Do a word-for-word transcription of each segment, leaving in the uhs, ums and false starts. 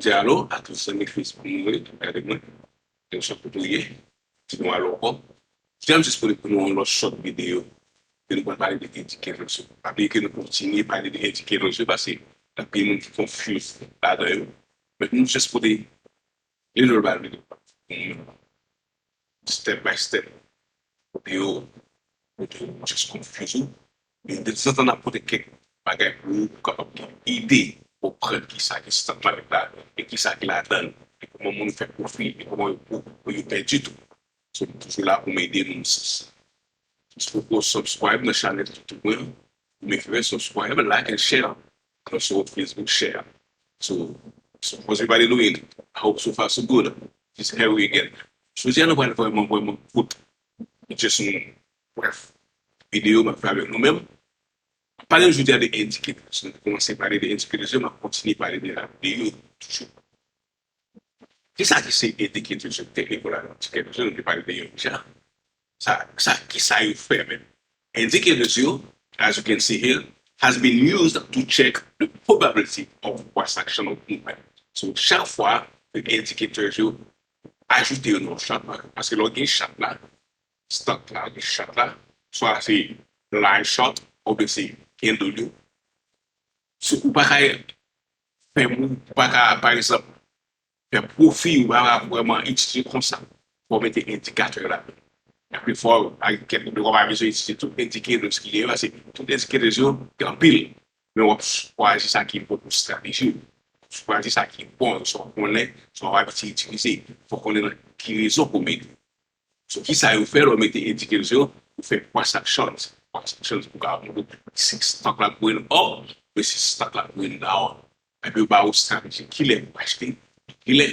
Di alo a tout zanmi Facebook mwen yo k ap gade mwen. Yo sot kote w ye. Di nou alo ankò. Jodi a m jis pote pou nou yon lòt short videyo. Ke nou pral pale de indicators yo. Pa bliye ke nou kontinye pale de indicators yo paske gen anpil moun ki confuse ladan yo. Men nou jis pote li nou pral step by step. Pou yo, pou yo just confuse ou. Men de tanzantan n ap pote kèk bagay pou ou, pou w kapab gen ide, konprann kisa ki stock market la, e kisa ki ladan l, e kòman moun fè pwofi, e kòman yo, pou, pou yo pèdi tou. So, m toujou la pou m ede moun. Si, si w poko subscribe nan chanèl YouTube mwen, men fè subscribe, like and share. And also Facebook share. So, so how's everybody doing? I hope so far so good. Just here we again. Jodi a nou pral vrèman, vrèman kout. Just yon brèf videyo m ap fè avèk nou menm. Pale jodi a de indicators. Nou kòmanse pale de indicators yo, m ap kontinye pale de, de yo toujou. Kisa ki se indicators yo, technical indicators yo, nou te pale de yo deja. Sa, sa, kisa yo fè menm? Indicators yo, as you can see here, has been used to check the probability of price action of movement. So, chak fwa ke indicators yo ajoute yo nan yon chart, paske lè w gen chart la, stock la, gen chart la, swa se line chart, oubyen se candle yo. So, ou pa ka fè mou, ou pa ka, pa egzanp, fè pwofi, ou pa ka vrèman itilize konsa. Fò w mete endikatè la. Epi fò, ak kèk de w pa bezwen itilize tout endikators ki genyen, paske tout endikators yo, gen anpil. Men w ap chwazi sa ki bon pou estrateji w. Chwazi sa ki bon, sa w konnen, sa w abitye itilize. Fò w konnen nan ki rezon pou w mete. So, kisa yo fè lè w mete indicators yo? Yo fè price actions. Price actions pou ka montre si stock la going up, oubyen si stock la going down. Epi yo ba ou estrateji kilè pou achte, kilè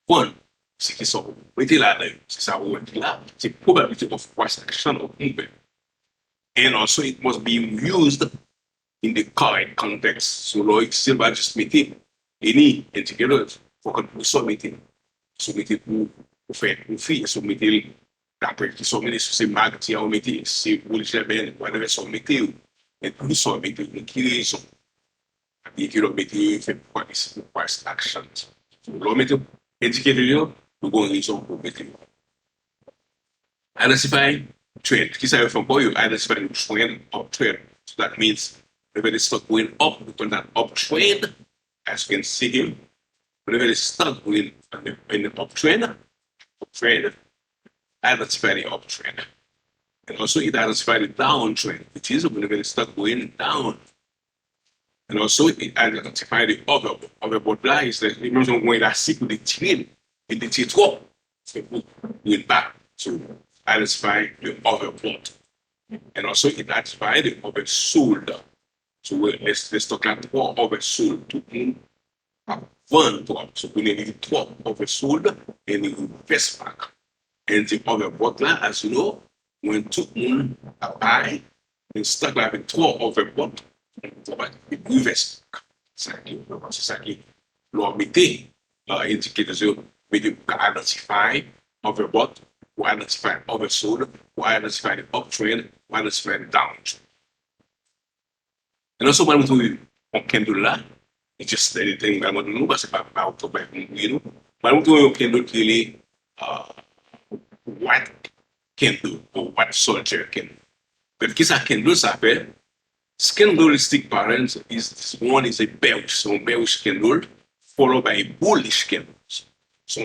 pou vann. Se ki sa w mete ladan yo. Se sa ou wè ki la. Se probability of price action of movement. And also it must be used in the correct context. So lè w itilize l, pa just mete any indicator, fòk ou konn pou sa w mete l. Si w mete pou, pou fè pwofi, si w mete l dapre ki sa w mete, si se MACD a ou mete, si se Bollinger Band, whatever sa w mete yo, men pou sa w mete yo, nan ki rezon. Epi ki lè w mete yo, fè price, price actions. So lè w mete indicator yo, nou gen yon rezon pou w mete yo. Identify trend. Kisa yo fè ankò? Yo identify the trend of trend. So that means whenever the stock going up, we call that uptrend. As you can see here, whenever the stock going in the uptrend, uptrend, identify the uptrend. And also it identify the downtrend, which is whenever the stock going down. And also it identify the overbought. Overbought la is the, li menm jan w gen elastik ou detire l. Li detire twòp. Se pou bring back to identify the overbought. And also it identify the oversold. So we, le, le stock la twò oversold. Tout moun ap vann twòp. So kounye li twò oversold and li reverse back. And the overbought la, as you know, when tout moun ap bay, men stock la vin twò overbought, li reverse back. Sa ki, se sa ki, lè w mete uh, indicators yo, mete pou ka identify overbought, pou identify oversold, pou identify the uptrend, pou identify the downtrend. And also, mwen montre yon candle la, it's just anything mwen montre nou, paske pa, pa yon bagay pou mouye nou. Mwen montre yon candle ki rele uh, white candle, ou white soldier candle. But kisa candle sa fè? Candlestick patterns is one is a bearish, so bearish candle followed by a bullish candle. So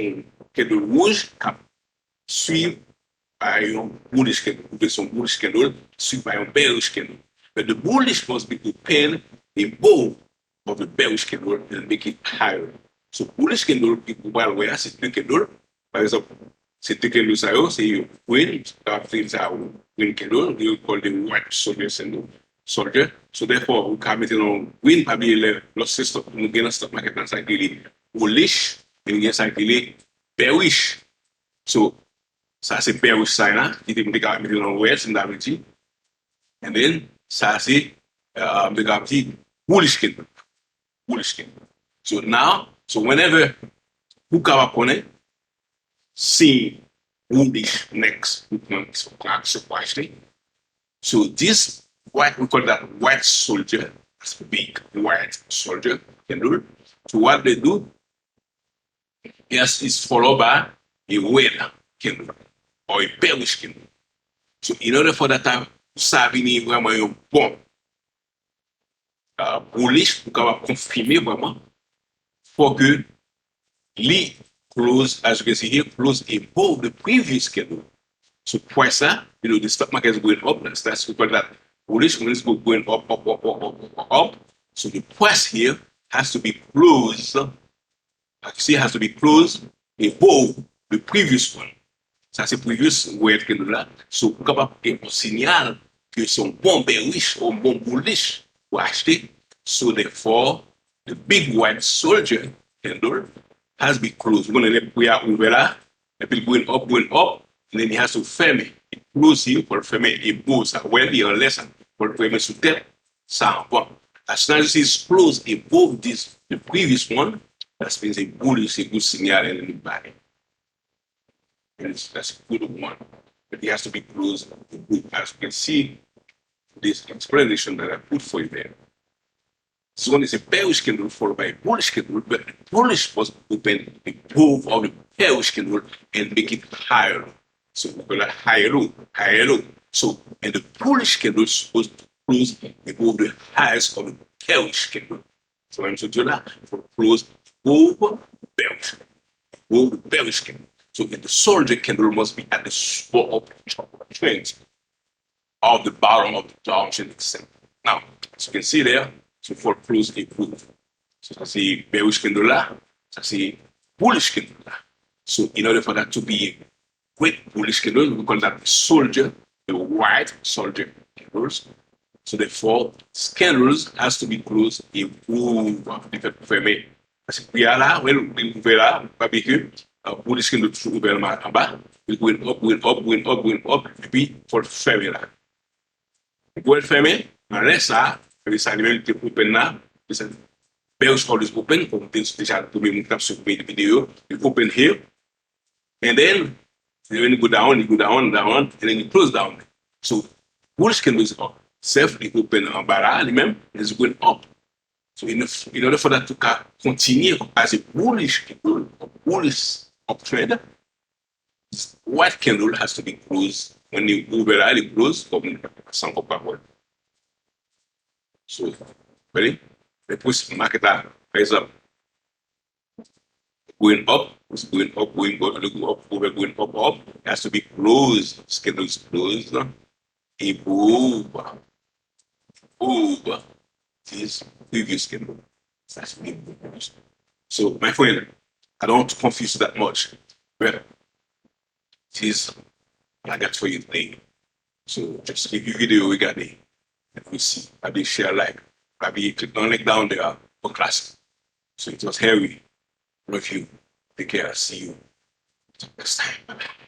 candle wouj k ap suiv pa yon bullish candle, oubyen se yon bullish candle suiv pa yon bearish candle. But the bullish must be open above of the bearish candle and make it higher. So bullish candle ki ou pral wè a, se de candle. Pa egzanp, se de candle sa yo, se yon green, sa ap fini sa yon green candle, yo call the white soldier candle, soldier. So therefore, ou ka mete nan green, pa bliye lè lòt se stock, nou gen nan stock market la, sa ki li bullish, e nou gen sa ki li bearish. So, sa se bearish sign la, ki te m te ka mete nan red, si m ta vle di. And then, sa se, uh, m te ka di bullish candle. Bullish candle. So now, so whenever, pou kapab konnen si bullish next, ou pran, ou pran aksyon pou achte. So this white, we call that white soldier, that's big white soldier candle. So what they do, Yes, it's followed by a red candle or a bearish candle. So in order for that time, sa vini vrèman yon bon uh, bullish, pou kapab konfime vrèman, fò ke li close, as you can see here, close above the previous candle. So price la, you know, the stock market is going up, that's, that's we call that bullish, when it's go- going up, up, up, up, up, up, up. So the price here has to be close, like you see, has to be close above the previous one. Sa se previous red candle la. So ou kapab gen yon sinyal ke se yon bon bearish ou yon bon bullish pou achte. So therefore, the big white soldier candle has been closed. Ou konnen lè pri a ouvè la, epi l going up, going up, and then it has to fèmen. It close here, pou l fèmen above sa. Wè li anlè sa, pou l fèmen sou tèt sa ankò. As soon as you see it's close above this, the previous one, that means a bullish, a good signal and a new buy. And it's, that's a good one. But it has to be closed. As you can see, this explanation that I put for you there. This one is a bearish candle followed by a bullish candle, but the bullish was open above of the bearish candle and make it higher. So we call that higher low, higher low. So, and the bullish candle is supposed to close above the highest of the bearish candle. So I'm supposed to that for close above bearish, above the bearish candle. So and the soldier candle must be at the upper trend of the bottom of the downtrend extent. Now, as you can see there, so for close above. So sa se bearish candle la, sa se bullish candle la. So in order for that to be a great bullish candle, we call that the soldier, the white soldier candles. So therefore, candles has to be closed above. Li fèt pou fèmen. Paske pri a la, wè, li ouvè la, pa bliye ke uh, bullish candle toujou ouvè anba, anba. Li going up, going up, going up, going up, epi fò l fèmen la. Pou l fèmen, nan lè sa, lè sa li menm li te open la, lè sa, bearish always open, kòm te deja premye moun k t ap swiv videyo, li open here, and then, and then li go down, li go down, down, and then li close down. So, bullish candle is up. Self, li open anba la, li menm, is going up. So, in, in order for that to ka kontinye as a bullish candle, a bullish uptrend, white candle has to be closed. When li ouvè la, li close, kòm san kòb pa pwòl. So, ready? Repous market la, pa egzanp, going up, it's going up, going up, going up, over, going up, up. It has to be closed. Candle is closed. Above, above this previous candle. That's the previous. So, my friend, I don't want to confuse you that much, but this is what I got for you today. So, just give you video we got there. And we see. Pa bliye share, like. Pa bliye click on link down there for class. So it was Harry. Love you. Take care. See you next time. Bye bye.